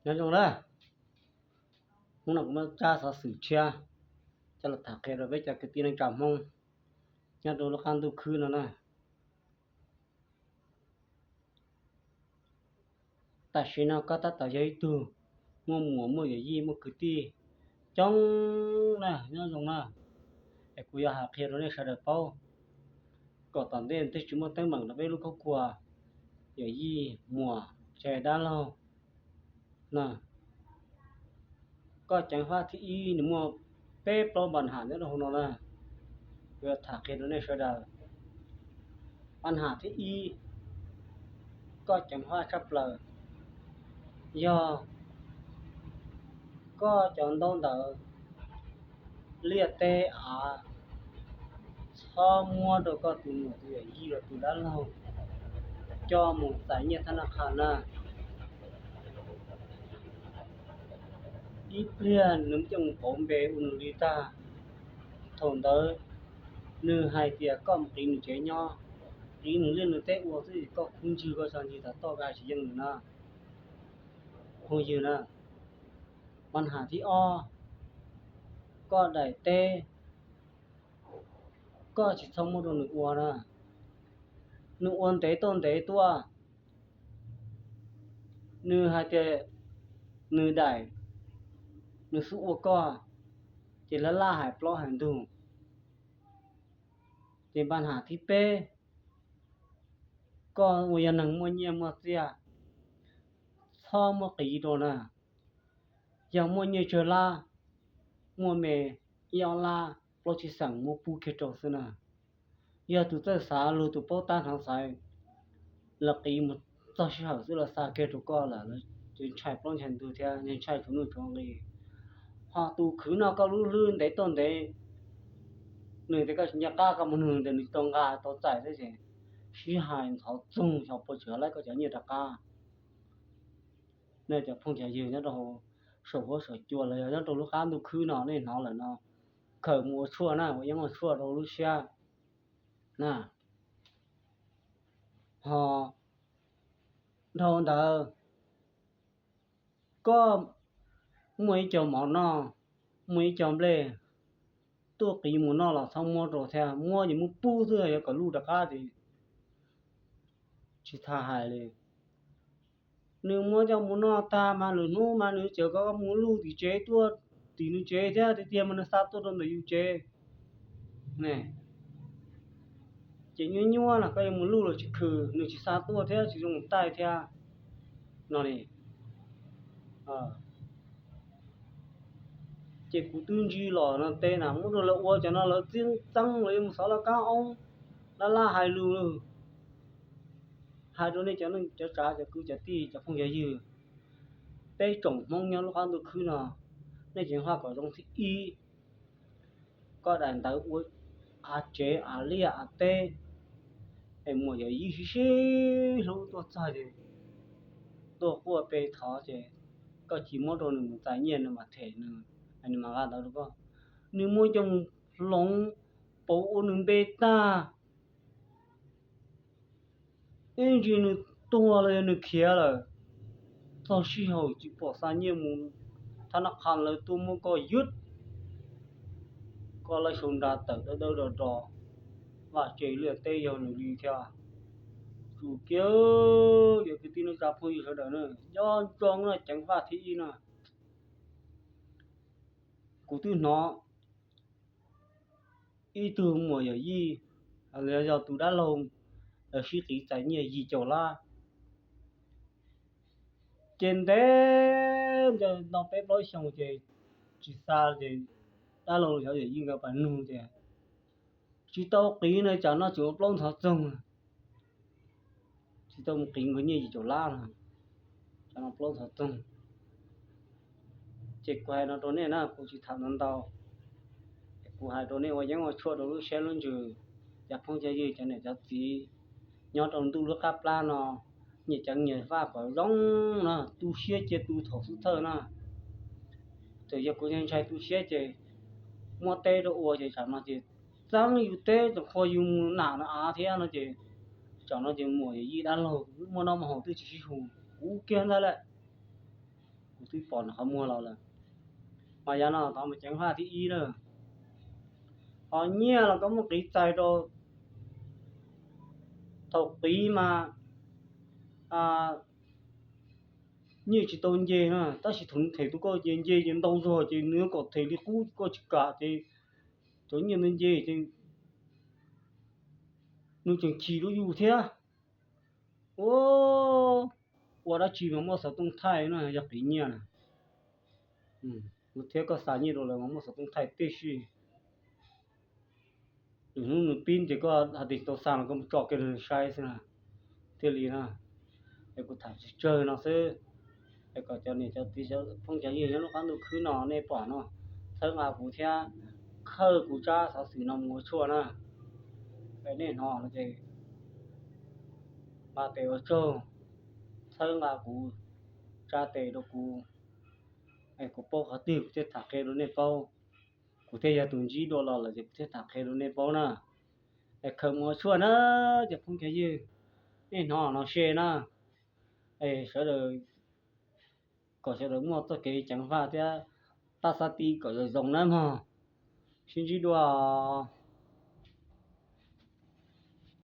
Nyob zoo na, hnub no kuv muaj tsab xov xwm tshiab coj los tham qhia rau peb cov kwv tij neej tsa Hmoob nyob rau lub qab ntuj khwb no na. Tam sim no koj tab tom yog ib tug muaj muam muaj yawm yij muaj kwv tij coob na, nyob zoo na, es kuv yuav hais qhia rau nej sawv daws paub kom tom ntej thiaj tsis muaj teeb meem rau peb lub khuab khuas yawm yij muam tsev dab laug na. Koj ceev faj thib ib nws muaj peb plaub npa nham nyob rau hauv no na, kuv yuav tham qhia rau nej sawv daws. Npa nham thib ib, koj ceev faj tshaj plaws yog koj cov ntaub ntawv liaj teb av txhob muab rau koj tus muam tus yawm yij los tus dab laug coj mus txais nyiaj thab naj qha na. Ib pliag nws coj mus pauv npe ua nws li tag, thaum ntawd nws hais tias koj mus qiv nws tsev nyob, qiv nws liaj nws teb ua xwb, koj khub ntswg koj tso ntswg tas toj ka tsis yeej nws na. Phooj ywg na, npa nham thib ob, koj daim teb koj tsis txhob muab rau nws ua na. Nws ua ntev tuaj ntev tuaj, nws hais tias nws daim, nws xub ua koj, ces laj laj hais plaub hais ntug. Ces npa nham thib peb, koj uas yog neeg muaj nyiaj muaj txiaj, txhob muab qiv rau na. Yog muaj nyiaj tsawg lab, muaj me ib ob lab plaub tsib xeem muab pub kiag rau xwb na. Yog tus txawj xav lug tus paub tab hnov xaiv, lawv qiv mus txog sij hawm xwb lawv xa kiag rau koj lawm, ces ntshai plaub ntshai ntug thiab ntshai tsuav nuj tsuav nqi. Ho tus khwv noj koj lub hlwb ntev tuaj ntev, nws tias koj tsis nco qab koj mus nug tias nws tsis tau nqa tau txais xwb ces sib hais ntxhov txoog xyov puas tseem laib koj cov nyiaj rov qab. Nej cov phooj cov ywg nyob rau saum huab saum cua los yog nyob rau lub qab ntuj khwb no nej hnov lawm no, khaws mus ua tshuaj na, ua yeeb ua tshuaj rau lub siab na. Ho dhau ntawd, koj muaj ib co mov noj, muaj ib co nplej, tuaj qiv mus noj los txhob muab rau thiab, muab ces muab pub xwb, yog kom luj rov qab ces tsis txhais hais li. Nws muab coj mus noj tag mas lwm hnub mas nws tseem kom koj mus luj tim tsev tuaj, tim nws tsev thiab, tiag tiag mas nws xa tuaj rau ntawm yus tsev. Ces nyuaj nyuaj los koj yuav mus luj los tsis khwm, nws tsis xa tuaj thiab tsis zoo taij thiab no li. Ces kuv twb ntsib los no tej na muab rau lawv ua cov no lawv txeeb txeeb lawv yuav mus xov laj kab oob, laj laj hais lus. Hais rau nej cov neej cov tsav cov kwv cov tij cov phooj cov ywg, peb tsoom Hmoob nyob lub qab ntuj khwb no, nej ceev faj kom zoo thib ib, koj daim ntawv ua av tsev av liaj av teb, es muam yawm yij sib sib hlub tuaj txog ces tuaj quaj pe thov ces koj tsis muab rau nws mus txais nyiaj nws mam them nws, nws mam nqa ntawv rau koj. Nws muab coj mus hloov pauv ua nws npe tag, ib ntsis nws tuag los yog nws khiav lawm, txog sij hawm tsis pom xa nyiaj mus thab nab qha lawv tuaj muab koj ywg, koj lawv sau nra tawm dawb dawb do do, vaj tse liaj teb yog nws li thiab. Tsum kiag, yog kwv tij neej tsa phooj ywg sawv daws na, nco ntsoov no ceev faj thib ib no. Kuv twb hnov ib tug muam yawm yij, yog tus dab laug, lawv sib qiv txais nyiaj yim caum lab. Ces ntev ncaws no peb plaub xyoos ces tsis xa ces dab laug xyov yawm yij nkawd pas nug tias tsis tau qiv no tsam no tseem ua plaub ntxhov txoog, tsis tau mus qiv nkawd nyiaj yim caum lab no, tsam no plaub ntxhov txoog. Ces kuv hais no rau nej na, kuv tsis tham ntau ntau. Kuv hais rau nej ua yeeb ua tshuaj rau lub siab lub ntsws, cov phooj cov ywg cov niam cov txiv nyob rau ntuj lub qab plab no, nyias ceev nyias faj kom zoo na, tu siab cia tu thaum xub thawj na. Txawm yog kuv ntshai tu siab ces muab teb rau ua ces tsam no ces txeeb yus teb tsoom qhua yus mus nam no av thiab no ces tsam no ces muam yawm yij dab laug muaj noj muaj haus twb tsis sib hu, kuv kiag ntag lawm. Kuv twb pom nws qhov muag los lawm. Mas yav no tod mus ceev faj thib ib na. Ho nyiaj los koj muab qiv txais rau thaum qiv mas nyiaj tsis tau nce na, tab sis thaum nws them rau koj ces nce ces ntau zog ces nws kom them li qub koj tsis kam ces cov nyiaj ntawd nce ces nws tseem chim rau yus thiab. Ua, ua dab tsi mas muaj xov tooj thaij no yog qiv nyiaj na. Thiab koj xa nyiaj rau lawv mas muaj xov tooj thaij tib si. Lwm hnub nws pib ces koj hais tias tsis tau xa los koj mus tso kiag rau nws saib xwb na. Thiaj li na, es kuv tham tsawg tsawg no xwb, es kom cov niam cov txiv cov phooj cov ywg nyob lub qab ntuj khwb no nej pom no, txhawb nqa kuv thiab khawb kuv tsab xov xwm no mus ua tshuaj na. Es nej hnov no ces nqa tes ua tsaug, txhawb nqa kuv, tsa tes rau kuv, es kuv paub qhov twg kuv thiaj tham qhia rau nej paub. Kuv thiaj yog tus ntsib dua los lawm ces kuv thiaj tham qhia rau nej paub na. Es khaws mus ua tshuaj na, cov phooj cov ywg, nej hnov no se na. Es sawv daws, kom sawv daws muaj txoj kev ceev faj thiab tab xab ti kom zoo zoo na mog. Sib ntsib dua.